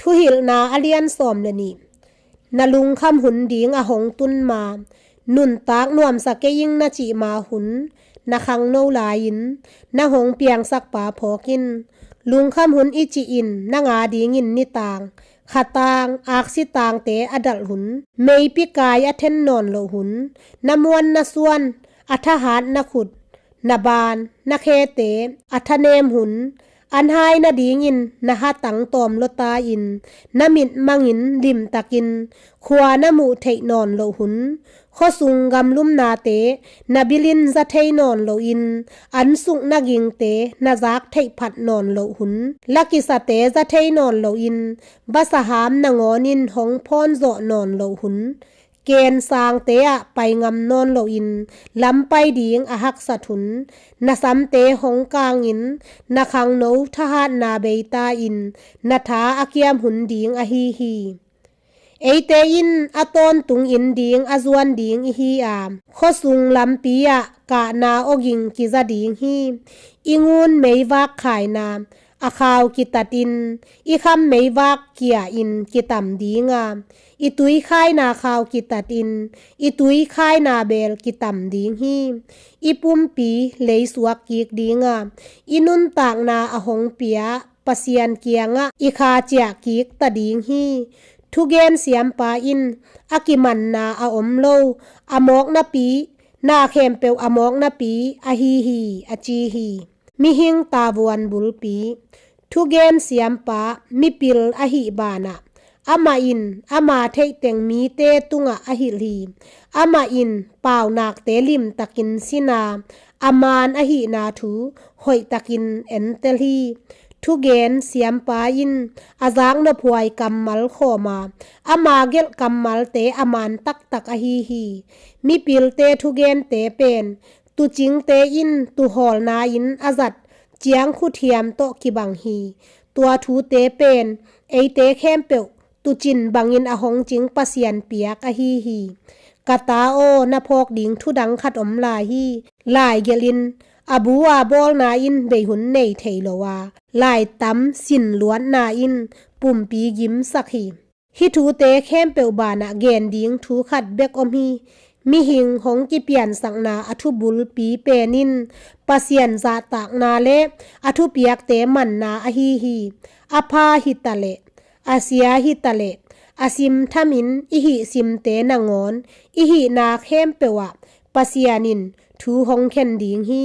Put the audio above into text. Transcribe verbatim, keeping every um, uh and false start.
Thuhilhna a lian sawm le nih. Na lungkham hun ding a hong tun ma, nuntak nuamsa kei ing na cih ma hun na khangno lai-in, na hong piangsak pa phawk in. Lungkham hun i cih in na nga dingin nitang, khatang, aksi tangte a dalh hun, meipi kai a then nawn loh hun, na muan na suan, a thahat na khut, na ban, na khete a thanem hun, an hai nadingin na hatang tawm lota-in, na mitmangin limtakin khua na muh theih nawn loh hun, khuasung gamlumnate na bilin za thei nawn loin, an suk na gingte na zak theih phat nawn loh hun, lakisate za thei nawn loin, vasaham na ngawnin hong phawn zawh nawn loh hun, kensangte ah pai ngam nawn loin lampai ding a haksat hun, na samte hong kangin, na khangno thahatna beita-in na tha a kiam hun ding ahi hi. Eite in a tawntungin ding a zuan ding ihi a, khuasung lampi ah kahna awging kiza ding hi. I ngun meivak khaina a khau kitatin, i kham meivak kia-in kitam dinga, i tuikhaina khau kitatin, i tuikhaina bel kitam ding hi. I pumpi leisuak kik dinga, i nuntakna a hong pia Pasian kiangah i kha ciah kik ta ding hi. Thugen siampa in a kimanna a om lo, a mawk napi, na khempeuh a mawk napi ahi hi, a ci hi. Mihing tavuan bulpi. Thugen siampa mipil ahih banah, amah in ama theih teng mite tungah a hilh hi. Amah in paunakte limtakin sin a, a maan ahihna thu hoihtakin entel hi. Thugen siampa in a zaknophuai kammal khawm a, ama gelh kammalte a maan taktak ahi hi. Mipilte thugente pen tuucingte in tuuhawlna in a zat ciangkhut hiam tawh kibang hi. Tua thute pen eite khempeuh tuucin bangin a hong cing Pasian piak ahi hi. Ka ta aw, na phawk ding thudang khat om lai hi. Lai gelhin a bu a bawlna in bei hun nei thei lo a, lai tam sin luatna in pumpi gimsak hi. Hih thute khempeuh banah gen ding thu khat bek om hi. Mihing hong kipiansakna a thubulpi pen in Pasian zahtakna le a thupiakte manna ahi hi. A pha hitaleh, a sia hitaleh, a simthamin i hih simte nangawn i hihna khempeuh ah Pasian in thu hong khen ding hi.